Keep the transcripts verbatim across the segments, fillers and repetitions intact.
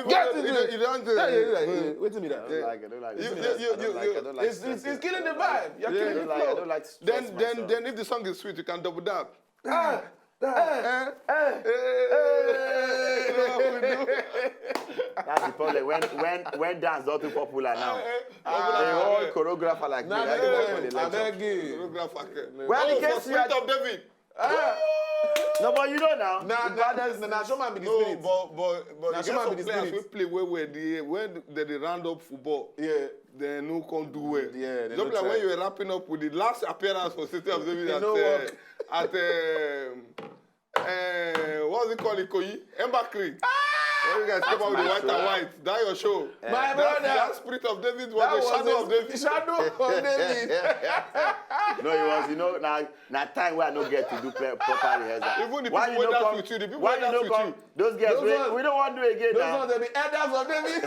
Get into it. You don't do it. Wetin be that? I don't like it. I don't like You- it. you- you- I don't like it. I don't like It's, it's, it's killing the vibe. You're I killing the don't like, I flow. don't like to Then, stress then, myself. then, if the song is sweet, you can double down. Ah, Eh, eh, eh, eh, That's the problem. When when when dance not too popular now, the whole choreographer like me, Nah, I don't want for the I lecture. beg you. Choreographer. When Oh, it gets for to Spirit of David. No, but you know now. Nah, nah, nah, nah, show man be the No, spirit. but but but Na you show get man some be the players wey spirit. Play well well the when they dey round up football. Yeah. They no come do well. Yeah, they Just no like when try. You were wrapping up with the last appearance for City of David It at no uh, work. at um, uh, what's it called, Ikoyi? Embakri. When you guys come out with the white and white, that your show. My That, brother. That Spirit of David was That the was shadow a of David. Shadow of David. No, it was, you know, now now time where I no get to do play, proper rehearsal. Even the Why people you wey no dance come? With you, the people Why wey you dance no with come? You. Those girls, Those we, ones- we don't want to do again Those now. Ones they be elders of David.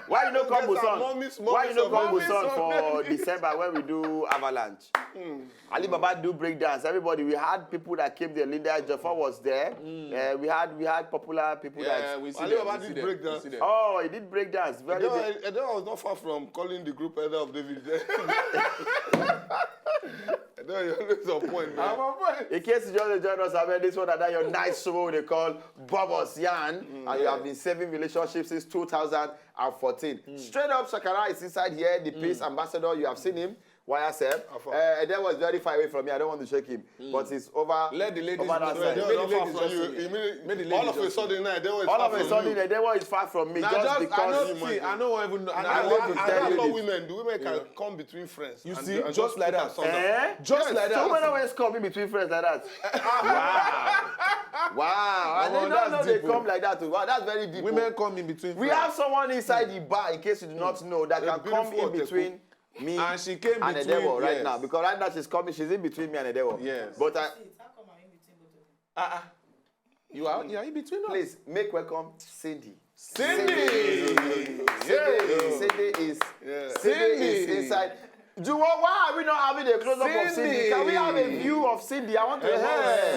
Why you no come Those are Busan? Mommies, Why you no mommies come of Busan Mommies of for December when we do Avalanche? Alibaba do breakdance. Everybody, we had people that came there. Linda Joffa was there. Uh, we had we had popular people Yeah, that. we see Alibaba them, we did see them, break we dance. see them. Oh, he did breakdance. Very Edo, big. Edo was not far from calling the group Elder of David. Edo, you always on point, man. I'm on point. In case you just join us, I mean, this one that your nice show they call Bobos Yan, and you have been saving relationships since two thousand fourteen. Straight up, Shakara is inside here, the peace ambassador. You have seen him. Y S F. Afar. Uh, that was very far away from me. I don't want to shake him, but it's over. Let the ladies over know. That So side. Edo Let the not far ladies from just you. see. Immediately, Let the all ladies of a just see. Sudden now, Edo is All far of a from sudden, you. the devil is far from me Now just just, because. I don't see. I know one even. I And know I, one I, even I, tell I you saw this. Women. The women can come between friends. You And- see, and just like put that. asunder. Eh? Just like So that. When always come in between friends like that. Wow. Wow. I Omo, didn't that's know they deep, oh. Come like that too. Wow, that's very deep. Women Oh. Come in between. We Friends. Have someone inside the bar, in case you do not know, that A can come beautiful in between me And she came and between. Edewo right Yes. Now, because right now she's coming, she's in between me and Edewo. Yes. But I, Shit, how come I'm in between both of them? Uh-uh. You are, you are in between us. Please make welcome Cindy. Cindy. Cindy, Cindy is Yeah. Cindy Cindy. Is inside. Do you want, why are we not having a close up of Cindy? Can we have a view of Cindy? I want to.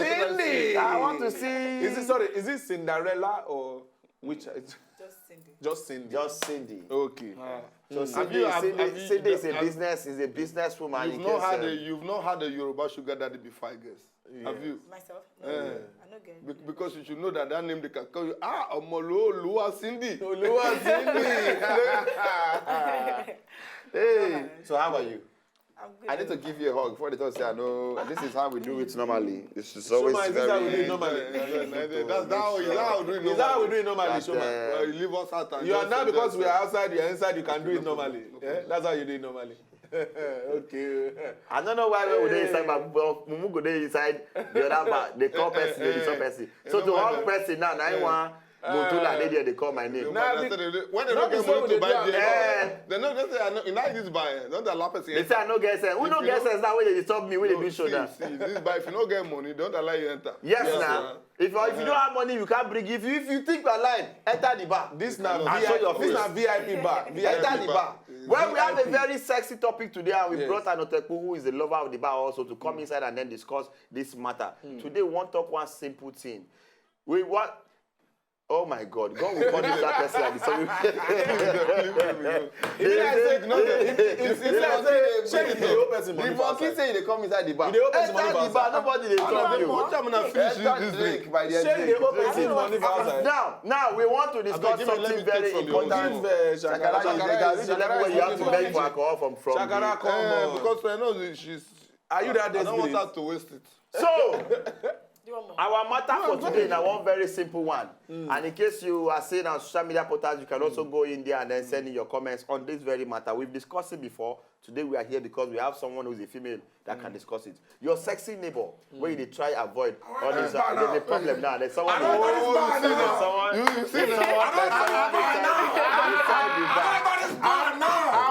Cindy. Hey, I want to see. Is it, sorry? Is it Cinderella or which? Just Cindy. Just Cindy. Just Cindy. Okay. So Have Cindy, you- have- Cindy, have you- Cindy is a have- business. Is a businesswoman. You've In not case, had uh, a you've not had a Yoruba sugar daddy before, I guess. Have you? Myself? Eh. I no get. Be- because you should know that that name they can call you. Ah, Omolo Olua Cindy. Olua Cindy. Hey. So how are you? I'm good. I need to give you a hug before they talk. Say I know this is how we do it normally. This is So always ma, is this how we do very. it normally? That's how we that's how we do it normally. Is that how we do it normally, That, Shoma? uh, Well, you leave us out and You are just now say because that, we uh, are outside, you are inside, you can do it normally. Yeah? That's how you do it normally. Okay. I don't know why we dey inside, but but Mumu go dey inside the other bar. They call person, they disturb person. So to hug person now, now I want Motula dey there, they call my name. Nah, Nah, be- be- when they not don't get be so money to they buy do am. beer, Eh. they know they say I know in this bar, eh, don't allow person. They say I no get sense. Who If no you get no- sense now when they disturb me, when they No, do show see, now? See, this bar, if you no get money, don't allow you enter. Yes, Yeah. now. If, if you don't have money, you can't bring. If you if you think you're lying, enter the bar. This na I show your V I P. This face. Na V I P bar. V I P Enter the bar. bar. Well, we have a V I P. Very sexy topic today, and we Yes. Brought Anoteku, who is the lover of the bar, also to come inside and then discuss this matter. Today, we want talk one simple thing. We want. Oh my God! God will punish that person. At the same. If you like say, no, if, if, if you like say, shey you dey owe person The money for monkey outside. Say they come inside the bar. You dey owe person money Enter for the bar. Outside. Nobody dey I talk don't you. know. Watch am now, finish Enter this drink drink. By the end. Shey you dey owe person money for outside. Now, now we want to discuss give me, let me something take very from your own. important. This, uh, Shakara, Shakara, Shakara, reach the level where you have to beg for alcohol from from. Shakara, come Eh, on. Because I know that she's. Are you that I don't want desperate? Her to waste it. So, Do one more. Our matter for today na one very simple one. And in case you are seeing on social media portals, you can also go in there and then send in your comments on this very matter. We've discussed it before. Today we are here because we have someone who is a female that can discuss it. Your sexy neighbor, where you dey try avoid all this, uh, there's a problem now. There's someone. I don't want this bar now. Someone. You, you see now. Someone inside the bar.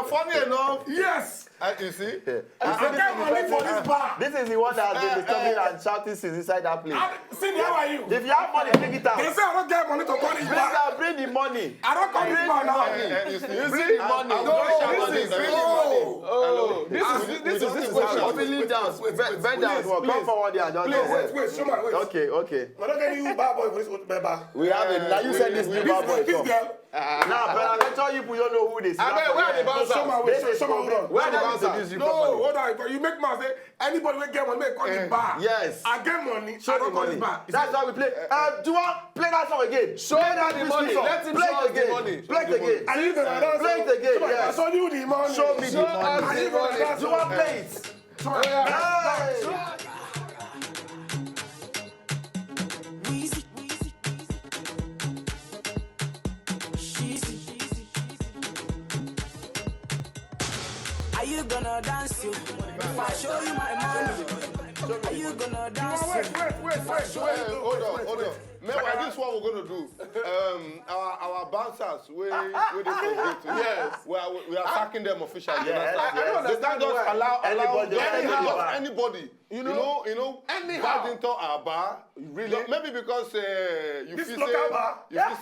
And funny enough, yes, Uh, you see? I get money for this bar. This is the one that has been disturbing and shouting since inside that place. See the how are you? If you have money, bring it out. They say I don't get money to call this Bring bar. out, bring the money. I don't call this bar now. Bring the money. Uh, you see? Bring the money. No, No, this is this is bro. Oh, this is this is this question. Open it down. Bend, bend down. Come forward here. Just Please, wait, wait, show my wait. Okay, okay. I don't get you bad boy for this old bar. We have it. Now you said this new bad boy This come. girl. Now, but I tell you, people don't know who this. Abeg, where the Show my bouncer? wait. This is Show my problem. Where the How do you bouncer? introduce you No, properly? Hold on. You make man say anybody will get money, make call the bar. Yes. I get money. Show I the don't call money. the bar. That's why we play. Uh, do you want play that song again? Show Play me that the Prince money. song. Let him Play show it us the again. money. Play it again. Are you gonna dance? Play it again. Show my- I Yes. show you the money. Show me the Show us money. the money. Do you want play it? Oh, yeah. Hey. Are you gonna dance you? If I show you my money, are you gonna dance Wait, you? wait, wait, wait, wait. Hey, hold on, hold on. Meanwhile, this is what we're gonna do. Um, our our bouncers, we we dey for gate. Yes, we are we are sacking them officially. You Yes, understand? yes. They can't just allow allow Anybody, anybody, anybody. Anybody. You know, you know, Anyhow. bad into our bar. Really? No, maybe because uh, you This feel local say bar? You feel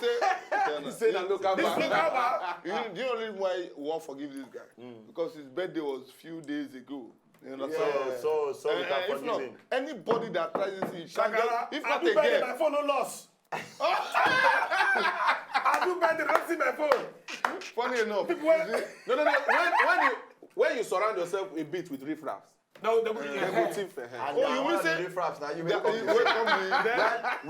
say Say na local This bar. local bar. You know, the only reason why we want forgive this guy because his birthday was few days ago. You understand? So, so, so we Eh, can eh, if forgive not, him. Anybody that tries this thing, you can't Shakara, just, if I not do better. Again, My phone no loss. I do better. Don't see my phone. Funny enough, People wey- you see, No, no, no. When when you when you surround yourself a bit with riffraffs, No, they go they yeah. go thief. Eh. And Oh, they are you one will of the say- riffraffs now. You that will you come. welcome me.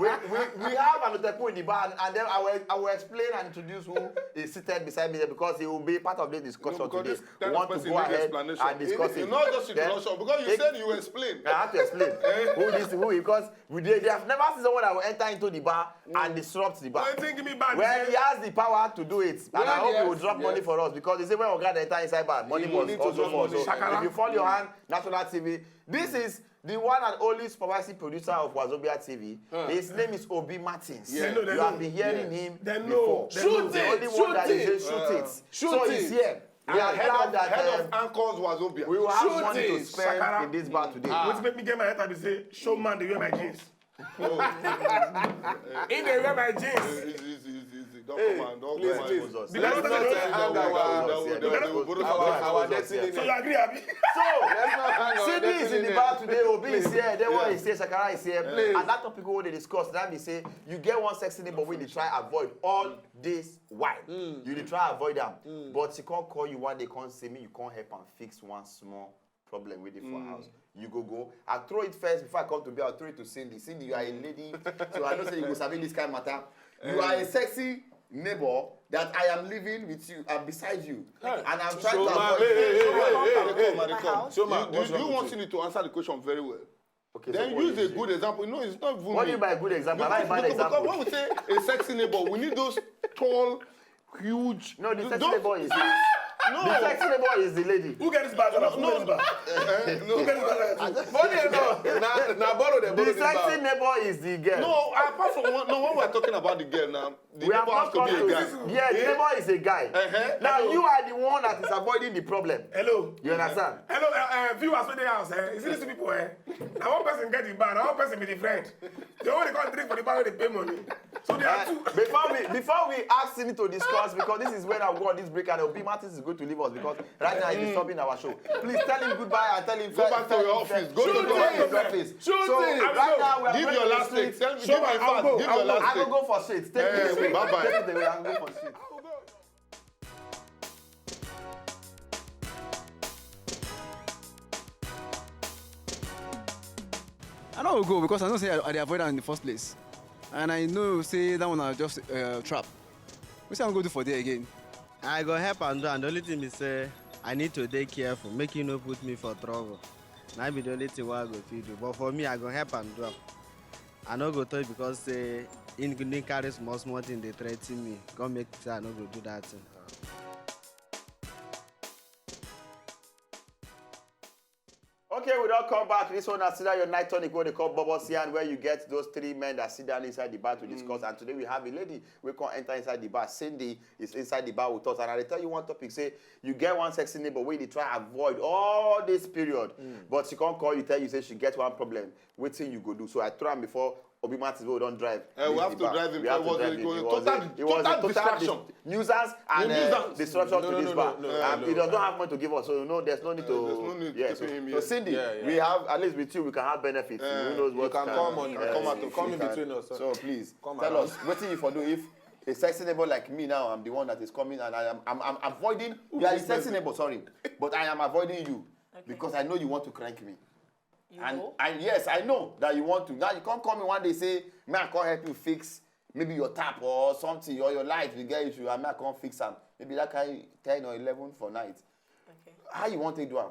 Well, we, we, we have an Oteku in the bar, and then I will, I will explain and introduce who is seated beside me there because he will be part of this discussion No, because today. this kind We of want to person go need ahead explanation. and discuss It- it. Not just Then introduction, because you take- said you explain. I have to explain who this who because we they, they have never seen someone that will enter into the bar and disrupt the bar. Wetin give me bad When thing? He has the power to do it, and When I hope he he will has- drop money yes. for us because they say when we got the entire inside bar, money He must need to also drop fall. money. So Shakara. If you follow your hand, National T V. This is the one and only supervising producer of Wazobia T V. His name is Obi Martins. Yeah. They know, they You know. have been hearing Yes. him They know, before. they Shoot know. The it, only one shoot that is it. saying shoot Uh, it. shoot So it. he's here. We Yeah, are head glad of, that head um, of Anchors Wazobia. we will have Shoot money to it. spend Shakara. In this bar today. Wetin make me get my head? I be say, show man dey wear my jeans. Oh, He dey wear my jeans. Easy, easy, easy, easy. Don't Hey, come on, don't please, come on. please. Because They Let's don't not know uh, hang our They will- they will- they will- our, our destiny. So you agree, abi? So, see this in the bar today, Obi is here, then what he say, Shakara is here. Please. And that topic we dey discuss, that be say, you get one sexy neighbor wey dey try avoid all this while. You dey try avoid am, but she can't call you one day, can't see me, you can't help am fix one small problem with it for house. You go go. I throw it first before I come to be. I throw it to Cindy. Cindy, you are a lady, so I know say you go sabi this kind matter. You are a sexy neighbor that I am living with you and beside you, and I'm trying So, to my avoid. baby, Show hey, my hey, They hey, come, hey. they come. Show my You, you, what's you wrong want with Cindy to answer the question very well. Okay, Then so what use is a it? Good example. No, it's not even What do me. You mean by good example? Am I a Because, bad because, example? Because when we say a sexy neighbor, we need those tall, huge. No, the sexy those- neighbor is No. The sexy neighbor is the lady. Who get this bag? No, Who no. get this bag? Eh, no. Who get this bag? Funny enough, na na borrow dem The borrow this sexy bag. Neighbor is the girl. No, apart from one, no, when we're talking about the girl now, the We have neighbor has not to come be a guy. to. Yeah, the neighbor is a guy. Uh-huh. Now Hello. You are the one that is avoiding the problem. Hello. You understand? Hello, uh, uh, viewers wey dey house. Eh? You see these people, eh? Now one person get the bar, now one person be the friend. They only come drink for the bar wey dey pay money. So they are Uh, two. before we before we ask Sini to discuss, because this is when I go on this break and Obi Martins is going to leave us because right now he's disturbing our show. Please tell him goodbye and tell him Go back to your office. Go to Shoot your him. office. So Shoot him. Right now we are Give going your to the last take. street. Tell, give Show me my fast. elbow. Give your Elbow. last I go take. Go for shit. Take Eh, it away. Bye bye. Take it away. I go for shit. I no go go because I know say I, I dey avoid am in the first place, and I know say that one na just uh, trap. Wetin I go do for there again? I go help am do am. The only thing be say I need to dey careful, make you no put me for trouble. Na be the only thing wey I go fit do. But for me, I go help am do am. I no go touch because say he, he carry small small thing dey threaten me. Come make say I no go do that thing. Okay, we don Come back, this one, I sit down your night tonic, what they call Bobo Sian, where you get those three men that sit down inside the bar to discuss. And today we have a lady, we can enter inside the bar. Cindy is inside the bar with us. And I dey tell you one topic, say, you get one sexy neighbor, where they try avoid all this period. But she can't call you, tell you, say she get one problem. Wetin you go do? So I try am before Obi Martins wey don drive. Eh, we have to drive him. It was a total distraction. Nuisance and uh, disruption to this bar. Um, he does not have money to give us, so no, there's no need to. Yes. So Cindy, we have, at least with you, we can have benefits. Who knows what can come on, can come out, come in between us. So please tell us, what do you for do if a sexy neighbor like me now, I'm the one that is coming and I am, I'm, I'm avoiding. You are a sexy neighbor, sorry, but I am avoiding you because I know you want to crank me. And, and yes, I know that you want to. Now you can't call me one day, say, "Man, I can't help you fix maybe your tap or something, or your light, we get issue, and I can't fix am." Maybe that kind ten or eleven for night. Okay. How you want to do am?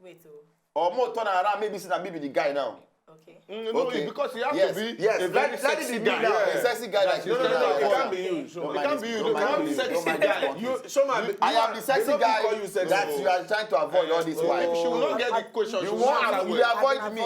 Wait, oh. Or more turn around, maybe say that maybe the guy now. Okay. Mm, no, okay. Because you have yes, to be yes. a very let, sexy let guy. Yeah. A sexy guy like no, no, no, no, it can't be you. So it can't be you. Don't mind this guy. You, show my, I am the sexy guy that you are trying to avoid all this while. She will not get the question. You won't avoid me.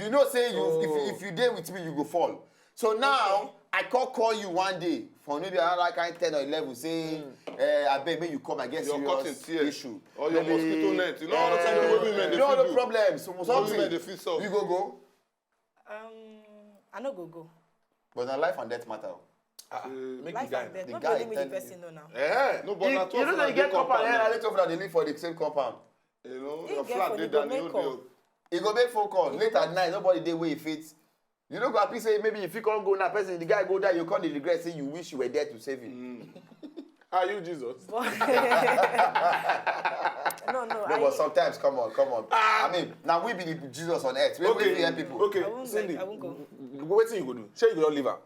You know, say you if, if you date with me, you go fall. So now I can't call you one day for maybe around like ten or eleven. Say, eh, I beg, may you come. I guess your cutting tears issue. Or your mosquito net. You know all the time women. No, no problem. So something you go go. Um, I no go go. But na life and death matter. Make life and death. No be only me the person know now. Eh, no, but you know that you get compound. I let over that they live for the same compound. You know, your flat dey down. You go make phone call late at night. Nobody dey wey fit. You no go happy say maybe if you can't go now, person the guy go down, you can't regret say you wish you were there to save him. Are you Jesus? No, no. No, but sometimes, come on, come on. I mean, now we be the Jesus on earth. We okay, help people. Okay, Cindy. Wetin you go do? Shey you go leave am?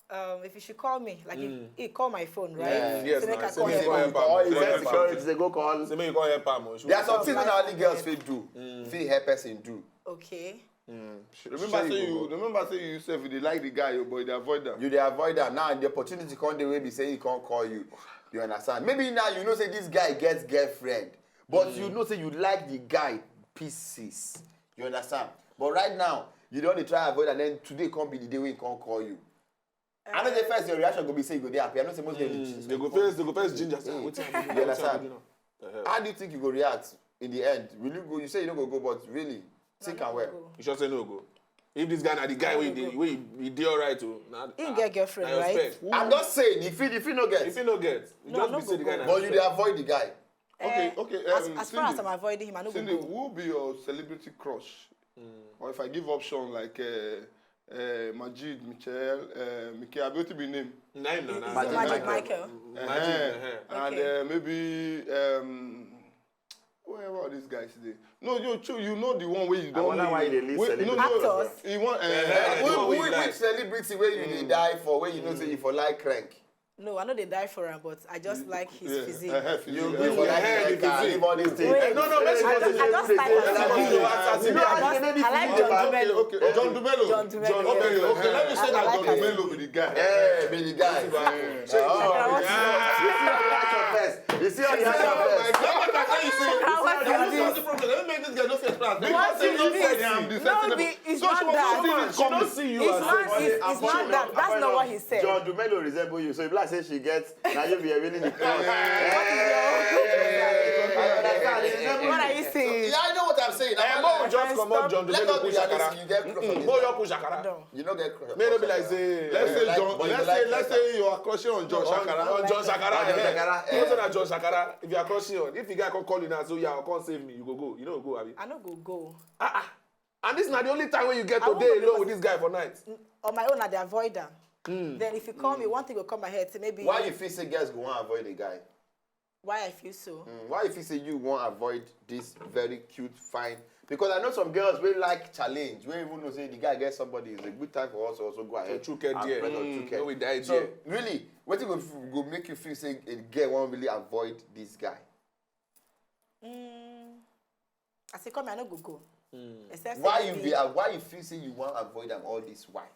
Um, if you should call me, like mm. he, he call my phone, right? Yeah. Yes, so make I call him. Or is there security they go call? So make you call help am. There are some things that only girls fit do. Mm. Fit help person do. Okay. Mm. Remember say you remember say you sef dey like the guy, but you dey avoid am. You dey avoid am. Now the opportunity come the way be say he can't call you. You understand? Maybe now you know say this guy gets girlfriend, but mm. you know say you like the guy pieces. You understand? But right now you don dey try avoid, and then today come be the day wey he can't call you. I know the first your reaction go be say you go dey happy. I know say most girls mm, they go first, they go first ginger. Say, you understand? How do you think you go react in the end? Will you go? You say you no go go, but really, think am well. You should say no go. If this guy na the guy wey dey wey he dey alright o. He get girlfriend, right? I'm just saying, if he if he no get, if he no get, you just be say the guy na. But you dey avoid the guy. Okay, okay. Um, as, as far as I'm avoiding him, I no go. Cindy, who be your celebrity crush? Mm. Or if I give option like uh, uh, Majid, Michel, uh, Mickey, I be name. Nine, no, no. Magic Michael. Magic, uh-huh. And uh, maybe um, wherever all these guys dey. No, you true. You know the one where you don't. I wonder why they list celebrities. Actors. You want uh, uh, who, who, which celebrity where you mm. die for? Where you know mm. say you for like crank. No, I know they die for him, but I just like his yeah. physique. Uh, you, you, you like physique. All these things. Wait, no, no, I just, I just like his physique. I like John Dumelo. Okay, John Dumelo. John Dumelo. Okay, okay. Let me say that John Dumelo be the guy. Yeah, be the guy. You see how you have first. Let me make this guy no first class. Because he no first. No, it's not that. It's not, it's not that. That's not what he said. John Dumelo resemble you, so if like say she gets, now you be a really the What are you saying? Yeah, I know what I'm saying. Mo just come out John Dumelo push Shakara. You get crush on this guy. You no get crush. May no be like say. Let's say John. Let's say let's say you are crushing on John Shakara. On John Shakara. John Shakara. You know that John Shakara. If you are crushing on, if the guy come call you now, so yeah, come save me. You go go. You no go, abi? I no go go. Ah ah. And this na the only time wey you get to dey alone with this guy for night. On my own, I dey avoid am. Then if you call me, one thing go come my head, say maybe. Why you feel say girls go wan avoid a guy? Why I feel so? Mm, why you feel say you wan avoid this very cute, fine? Because I know some girls wey like challenge, wey even know say the guy get somebody, it's a good time for us to also go ahead. To chuke there. Mm, no, we die there. So really, wetin go go make you feel say a girl wan really avoid this guy? Mm. As he come, I no go go. Mm. Why you be? Uh, why you feel say you wan avoid am all this while?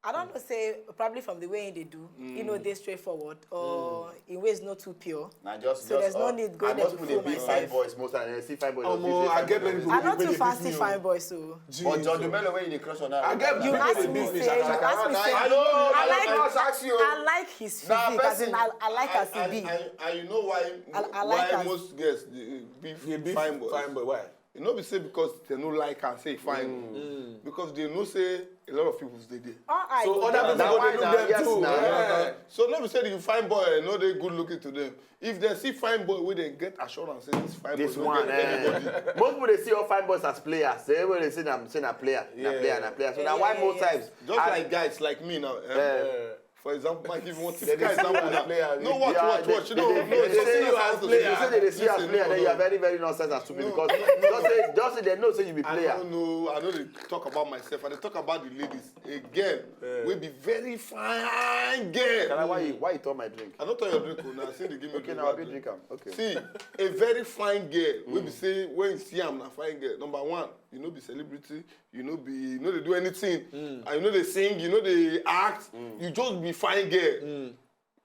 I don't know say probably from the way they do, you know, they straightforward or in ways not too pure. Na just, So just, there's no uh, need go I there must to put fool a big myself. Fine boys most times. I see fine boys. Omo, I get many people I'm not wey too dey fancy beat me fine o. boy, so But John Dumelo, when you dey crush on her, I get you people ask dey me beat me say, sha you sha. ask me say, I know, I I like, know, I ask you. I like his Na physique, as in, person- I, I like as he be. And, and, and you know why, I- I why like as- most girls dey beef Dey beef fine boys. Fine boy, why? E no be say because they no like am say e fine, because they know say a lot of people dey there. All I So do other is people na go why dey look na, them yes, too. na. Yeah. So no be say the fine boy no dey good looking to them. If they see fine boy wey dem get assurance say this fine This boy one, no get eh. anybody. Most people dey see all fine boys as players. Say when they say na say na player, na Yeah. player, na player. So Yeah, na yeah, why yeah, most yeah. times. Just I- like guys like me now. Um, Yeah. uh, for example, Mike, if you want to They give dey see you example as now. player. No, watch, Yeah, watch, they- watch. You they- know, they- no, they it's see something you I as have to player. say. They say they see you as Listen, player. no, Then you no. are very, very nonsense as stupid No, because no, no. just say just say they know say you be I player. don't know. I know they talk about myself. I dey talk about the ladies. A girl Yeah. will be very fine girl. Kala, why you why you turn my drink? I don't tell your drink o. Now say they give me Okay, drink, now bad I be drink. Drink am. Okay. See, a very fine girl wey be say when you see am na fine girl. Number one, you no be celebrity, you no be, you no dey do anything, and you no dey sing, you no dey act, you just be fine girl.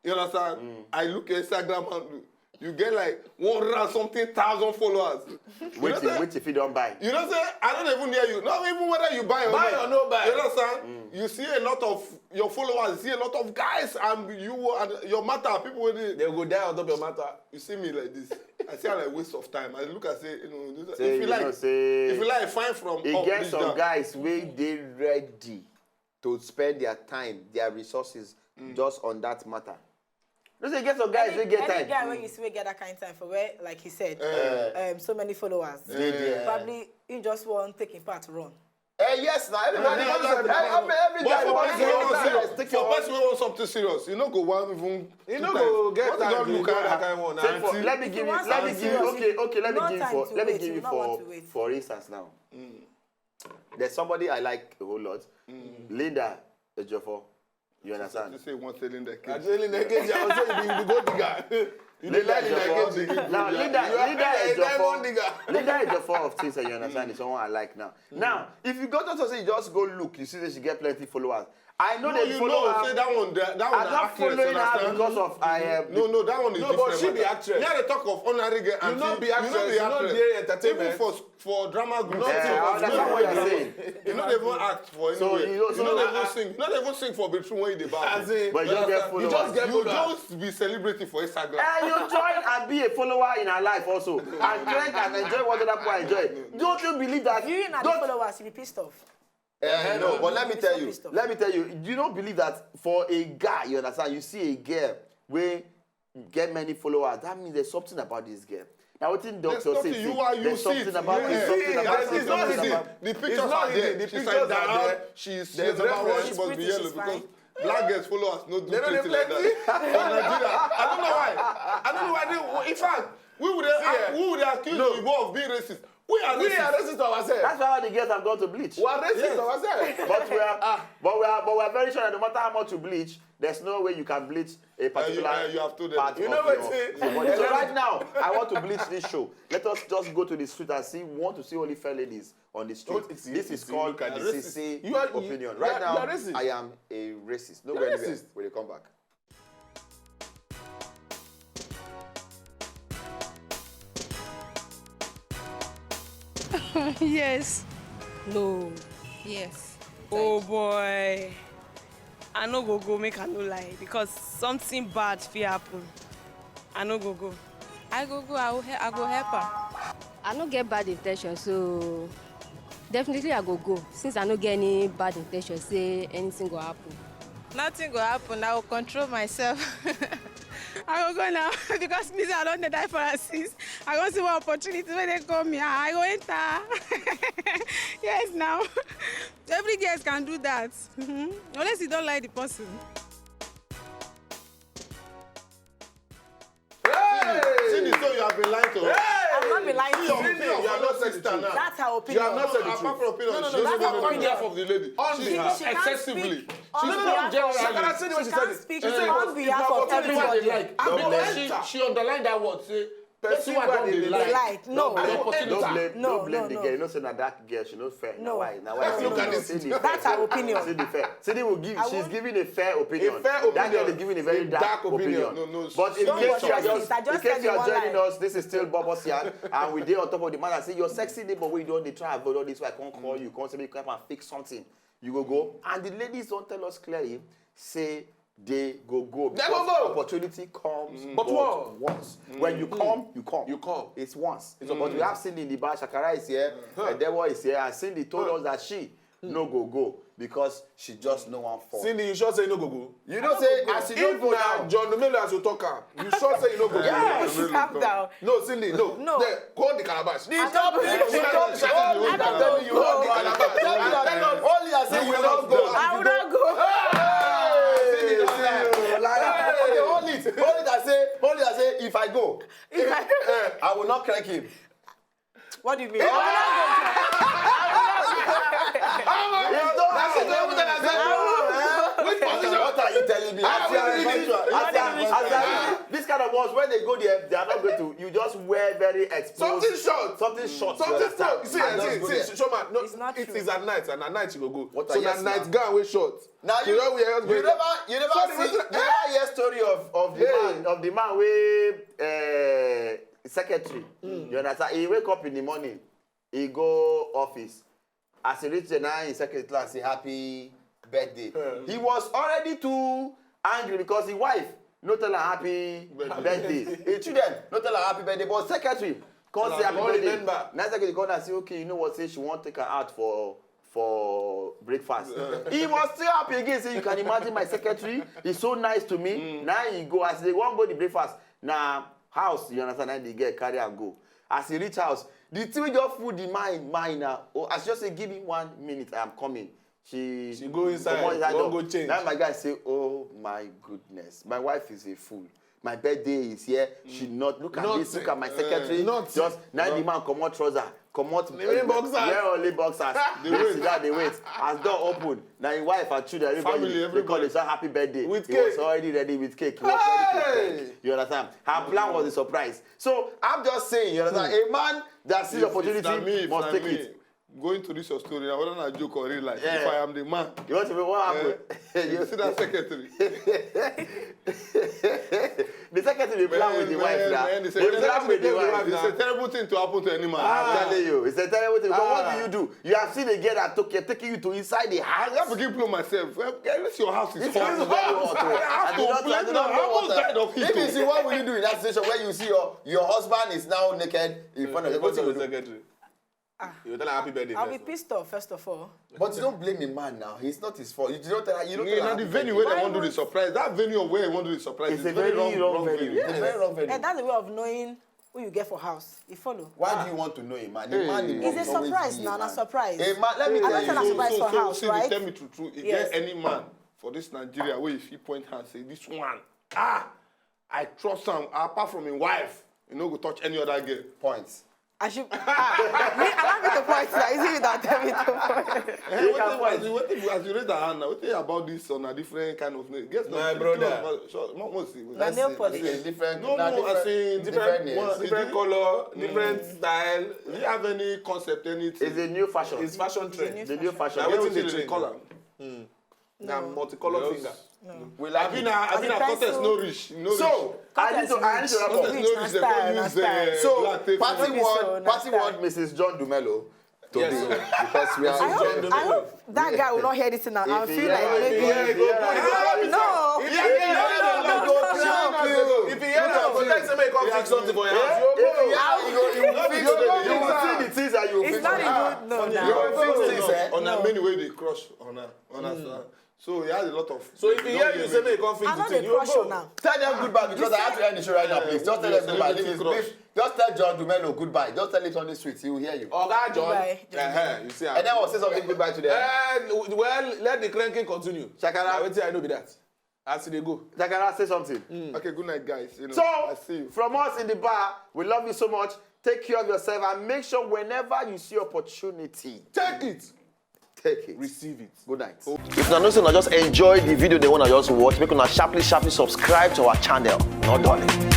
You understand? I look your Instagram handle, you get like one hundred and something thousand followers. You know Wait till say, wait till you don buy. you know say I don't even near you. Not even whether you buy or Buy not. Or no buy. You understand? You see a lot of your followers, you see a lot of guys, and you and your matter, people with it. They go die on top of your matter. You see me like this. I see am like waste of time. I look and say, you know, this- Say if you you like, know say if you like, fine from e up, get reach some down. Guys wey dey ready to spend their time, their resources just on that matter. You know say e get some guys Any, wey get any time. Guy when you see we get that kind of time for where, like he said, Eh. um, so many followers. Dey there. Probably he just want take him part run. Eh, yes, now everybody No, no, wants no, to no, every, no. every But guy for wants person wey to want take serious, your take for your person wey want something serious, you no go want even. You two no times. Go get What you time don to look do at that am? Kind one. Take for, Auntie. let me give you, If you let me want give you, serious, okay, okay, let me no give you time for, to let me wait, give you you no want for, to wait. For instance now, there's somebody I like a whole lot, Linda Ejiofor. You understand? You say one selling the I case. tell you, the case, I was saying, you go digger. You Linda like the Ejiofor. case, you go Now, digger. Linda, You are Linda a diamond Ejiofor. Digger. Linda Ejiofor of things that you understand is someone I like now. Now, if you go to say you just go look, you see that she get plenty followers. I know No, the you followers. Know, say that one, that, that one I'm na not actress, following her understand? Because of I am. No, no, that one is No, but different she be matter. Actress. Me, I dey talk of ordinary girl. You no Auntie, be you no actress, be you no actress. dey entertainment. Even for for drama group. Yeah, I understand what you're saying. You no dey even act for So, anywhere. you know, You so no dey I- even sing. You no dey even sing for bedroom when you dey bath. As in, But you don't get you just followers. get You followers. Just be celebrity for Instagram. And you join and be a follower in her life also. And drink and enjoy what other people enjoy. Don't you believe that? If you na the Don't, followers, you be pissed off. Eh, no, but let me Be tell so you. Pissed off. Let me tell you. You don't believe that for a guy, you understand? You see a girl wey get many followers. That means there's something about this girl. Now, what in There's doctor something say? You are, you There's see something it. About You there's see something it. About It's there's not something easy. About The It's pictures not are easy. there. The She's pictures like are that. there. She She's must be pretty, yellow she's because fine. Black girls followers no do They don't things like plenty. That. For Nigeria, I don't know why. I don't know why. They, in fact, we would See, we would accuse no. Oyibo of being racist. We are We racist. Are racist to ourselves. That's why all the girls have gone to bleach. We are racist Yes. To ourselves. But we are, but we are, but we are very sure that no matter how much you bleach, there's no way you can bleach a particular uh, you have told them. Part You of know your, what it- your body. So right now, I want to bleach this show. Let us just go to the street and see. We want to see only fair ladies on the street. Don't it- This it- is it- called look at the this. C C You are- opinion. you Right are- now, you are racist. I am a racist. No, You're wait, racist. We'll come back. Yes. No. Yes. Oh boy. I no go go, make I no lie, because something bad fit happen. I no go go. I go go, I, will he- I go help her. I no get bad intention, so definitely I go go. Since I no get any bad intention, say anything go happen. Nothing go happen. I will control myself. I go go now because me, I don't die for assist. I go see what opportunity when they call me. I go enter. Yes, now. Every girl can do that. Mhm. Unless you don't like the person. Cindy, so you have been lying to us. I'm not been lying to You you. you are not sister now. That's her You opinion. have not said the truth. Apart from opinion, No, no, she no, doesn't that's even her on behalf opinion. Of the lady. On She She, behalf. she can't Excessively. speak on She behalf doesn't of generalize. she can't speak on behalf of everybody. Because she, she underlined that word. Say Person wey I don dey They like. Like, no. Don't blame, No, don't blame, no, don't blame no. The girl. You know, say na that girl. She no fair. Na No. Why? Na why? No, See no, the no. girl. See the That's fair. Her opinion. See the fair. See the will give. I She's won't- Giving a fair opinion. fair That girl opinion. is giving a very A dark dark opinion. opinion. No, no, But in Don't case watch you are it. just, I just in case tell you you are one joining lie. Us, this is still Bob Osian, and we dey on top of the matter. Say your sexy neighbor wey you don dey try avoid all this. Why I can't call you? Can't say make you come and fix something. You go go, and the ladies don tell us clearly. Say they go go. They go Because go. Opportunity comes, But but what? Once. When you come, you come. You come. It's once. But we have seen in the bar, Shakara is here, and Dewo is here, and Cindy told us that she no go go because she just no one fall. Cindy, you sure say you no go go? You know, say as you don't If go na now. John Dumelo as you talk am, you sure say you no go go? Yeah. Calm down. No, Cindy, no. No. There, hold the calabash. I don't go. Shut up, shut up, I don't shut up. go. You hold the calabash. And tell us. Only I say you will not go. I will not go. Cindy, don't lie. Okay, hold it. Hold it. I say, hold it. I say, if I go, If I- I will not crank him. What do you mean? That's it. Everything I said. Which position? What are you telling me? Ah, As you are we- eventual- we- as you are- as you are- This kind of ones, when they go there, they are not going to. You just wear very exposed. Something short. Something short. Something You understand? short. See, And just see, go see, there. Showman, no, It's not it true. Is at night, and at night you go go. What So are na yes night now? Gown wey short. Now So you, that we are just you going- never, you never So the see, reason- you never hear story of of the Hey. man, of the man wey uh, secretary. You understand? He wake up in the morning, he go office. As he reach there, now his secretary tell am say happy birthday. He was already too angry because his wife no tell am happy birthday. His children no tell am happy birthday, but secretary come say happy birthday. Now secretary come and say, okay, you know what? Say she wan take her out for for breakfast. He was still happy again. Say, you can imagine my secretary. He's so nice to me. Now he go as they wan go the breakfast. Now house, you understand? Now the girl carry am go. As he reach house, the thing wey just full the mind, mind now. Oh, as she just say, give me one minute, I am coming. She She go inside, comot inside wan door. Go change. Now my guy say, oh my goodness, my wife is a fool. My birthday is here. She not look at this. Look at my secretary. Nothing. Just now the man comot trouser, comot Wear boxers. Wear only boxers. They sit down, they wait. As door open, now his wife and children, everybody, Family, they call everybody. It a happy birthday. With He was cake. Already ready with cake. He was ready to Hey! cake. You understand? Her plan was a surprise. So I'm just saying, you understand? A man that sees If- if opportunity na me, if must na take me, it. Going to this your story, na whether na joke or real life. Yeah. If I am the man, You want to be what happened? eh, you see that secretary. The secretary dey plan with the wife now. Man, They the secretary plan with the dey with wife. the wife. It's a terrible thing to happen to any man. I'm telling you, it's a terrible thing. But what do you do? You have seen a girl that took, taking you to inside the house. I have to keep blow myself. Well, at least your house is It's hot. very hot. I have I do to not- blame I do now. not I know almost what died of heat. If you Oh. See, what will you do in that situation where you see your, your husband is now naked in front of you? What will you do? Secretary. You tell her happy birthday. I'll be First. Pissed off, first of all. But you don't blame the man now. It's not his fault. You don't tell her. You don't Yeah, tell her na the happy venue birthday. where they want to do the surprise. That venue of where they want to do the surprise It's is a very very wrong, wrong wrong venue. venue. It's a very wrong venue. And that's the way of knowing who you get for house. You follow. Why do you want to know a man? A Hey. Man, It's a surprise now, a surprise. A man, let me I tell don't you. tell her surprise for house, See, right? Tell me true, true. If Yes. Get any man for this Nigeria where if he point hand say this one, ah, I trust him. Apart from his wife, you no go touch any other girl. Points. I should. Ah, me, allow me to point now. Is it that tell me to point? Hey, what if, as, you, what if, as you raise the hand now, what if about this on a different kind of name? Guess My not. brother. So, what was it? Na nail polish. It's a different, No, na no, as different, in different names. One, Different is it- color, different style. Do you have any concept, anything? It's a new fashion. It's fashion trend. The new fashion. Na Get wetin wetin dey they trend. Call am. Na No. multicolored Yes. Finger. No. We like Abi it. na, abi As a na contest pencil. No reach. No reach. So, I need to, I need to wrap Contest up. No reach. They go use the Style. So, black tape. party Maybe so, word, na party style. word, Missus John Dumelo. To Yes, be, sir. Because we are I hope, I hope that guy will not hear this thing now and If feel he like hear- maybe. Yeah, go put it, go put it. No. If you hear that, No, no, no, no. if you hear that, protect say make come fix something for your house. If he hear, he go, he will fix it. You will see the things that you will It's fix. not a good no You now. will fix things, eh? On a many way they crush on her. Understand? So he has a lot of. So if you hear you say make come fix I the know thing, they you crush go. on now. Tell them goodbye because I have to end the show right now, please. Just tell them Yes, goodbye. everything Leave it, crush. leave. Just tell John Dumelo goodbye. Just tell it on the street. He will hear you. Oga John. Goodbye, John. Uh-huh, you see am. And then we'll say something goodbye to them. Eh, well, let the cranking continue. Shakara. Na wetin I know be that. As e dey go. Shakara, say something. Okay, good night, guys. You know, So, I see you. From us in the bar, we love you so much. Take care of yourself and make sure whenever you see opportunity, Take it. take it. Receive it. Good night. If una know say una just enjoy the video, they wanna just watch, make una sharply, sharply subscribe to our channel. No darling.